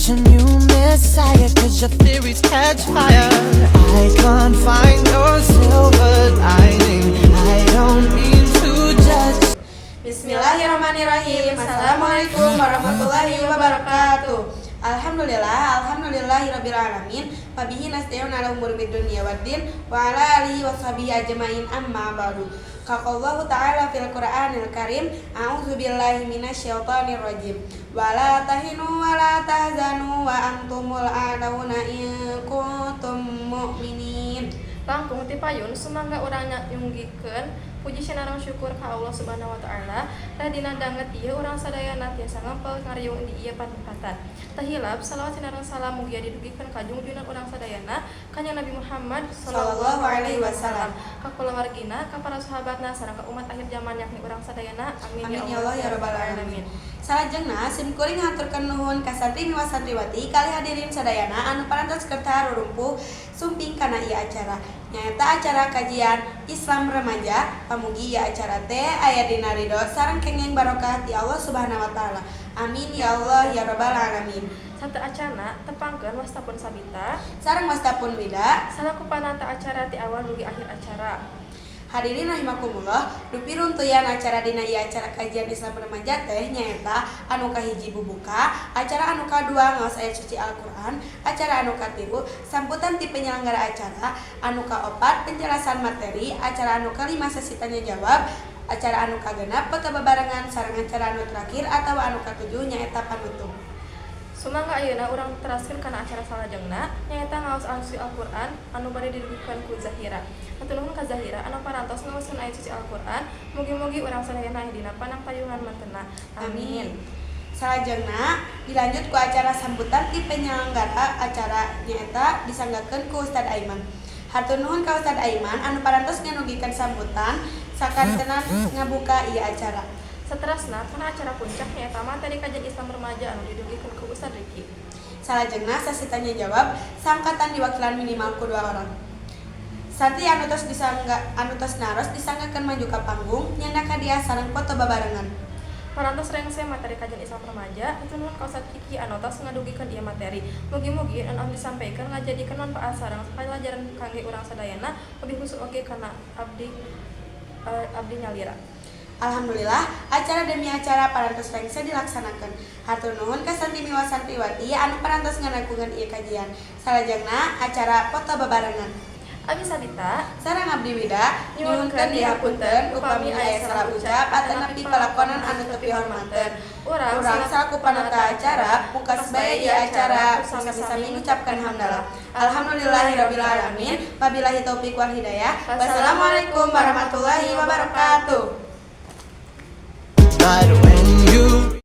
catch a new messiah, 'cause your theories catch fire. I can't find your silver lining. I don't mean to judge. Bismillahirrahmanirrahim. Assalamualaikum warahmatullahi wabarakatuh. Alhamdulillah, alhamdulillahirabbil alamin. Wabihi nasta'in ala umuri dunya waddin wa ala alihi washabihi ajmain, amma ba'du. Qalallahu ta'ala fil Qur'anil Karim, a'udzu billahi minasyaitonir rajim. Wala tahinu wa la tahzanu wa antumul a'launa in kuntum mu'minin. Langkung ti payun, sumangga urang nyunggikeun puji sinareng syukur ka Allah Subhanahu wa Taala dina danget ieu urang sadayana tiasa ngempel ngariung di ieu patempatan. Teu hilap salawat sinareng salam mugia didugikeun ka junjunan urang sadayana, Kanjeng Nabi Muhammad Sallallahu alaihi wasallam. Ka kulawargina, ka para sahabatna, sareng ka umat akhir zaman, yakni urang sadayana. Amin. Amin ya Allah ya rabbal alamin. Salajengna sim kuring haturkeun nuhun ka santri miwah santriwati kalih hadirin sadayana anu parantos kerta rurumpuh sumping kana ieu acara. Nyaeta acara kajian Islam remaja. Pamugi ieu acara teh aya dina ridho sareng kenging barokah ti Allah Subhanahu wa Taala. Amin ya Allah ya rabbal alamin. Sateuacanna, tepangkeun, wasta pun Sabita Sareng wasta pun Wida salaku panata acara ti awal dugi akhir acara. Hadirin rahimakumullah, dupi runtuyan acara dina ieu acara kajian Islam remaja teh nyaeta anu kahiji bubuka, acara anu kadua ngaos ayat suci Al-Qur'an, acara anu katilu sambutan ti penyelenggara acara, anu kaopat penjelasan materi, acara anu kalima sesi tanya jawab, acara anu kagenep foto bebarengan, sareng acara anu terakhir atau anu katujuh nyaeta panutup. Sumangga ayeuna urang teraskeun kana acara salajengna, nyaeta ngaos ayat suci Al-Qur'an anu bade didugikeun ku Zahira. Hatur nuhun ka Zahira anu parantos ngaoskeun ayat suci Al-Qur'an. Mugi-mugi urang sadayana aya dina panangtayungan mantena. Amin. Salajengna dilanjut ku acara sambutan ti penyelenggara acara, nyaeta disanggakeun ku Ustad Aiman. Hatur nuhun ka Ustad Aiman anu parantos nganugikeun sambutan sakantenan ngabuka ieu acara. Saterasna kana acara puncak, nyaeta materi kajian Islam remaja anu didugikeun ku Ustad Riki. Salajengna sesi tanya jawab saangkatan diwakilan minimal ku dua orang. Santri anu tos disangga, anu tos naros, disanggakeun maju ka panggung nyandak hadiah sareng foto babarengan. Parantos rengse materi kajian Islam remaja. Hatur nuhun ka Ustad Kiki anu tos ngadugikeun ieu materi. Mugi-mugi anu disampaikan ngajadikeun manfaat sareng pelajaran kangge urang sadayana, lebih khusus oge kana abdi nyalira. Alhamdulillah, acara demi acara parantos rengse dilaksanakeun. Hatur nuhun ka santri miwah santriwati anu parantos ngadangkeun ieu kajian. Salajengna acara foto babarengan. Abi Sabita sareng abdi Wida nyuhunkeun dihapunten upami aya salah ucap atanapi palakonan anu teu pihormateun. Urang Urang salaku panata acara pungkas bae ieu acara sami-sami ngucapkeun hamdalah. Alhamdulillahirabbil alamin. Wabillahi taufik wal hidayah. Wassalamualaikum warahmatullahi wabarakatuh.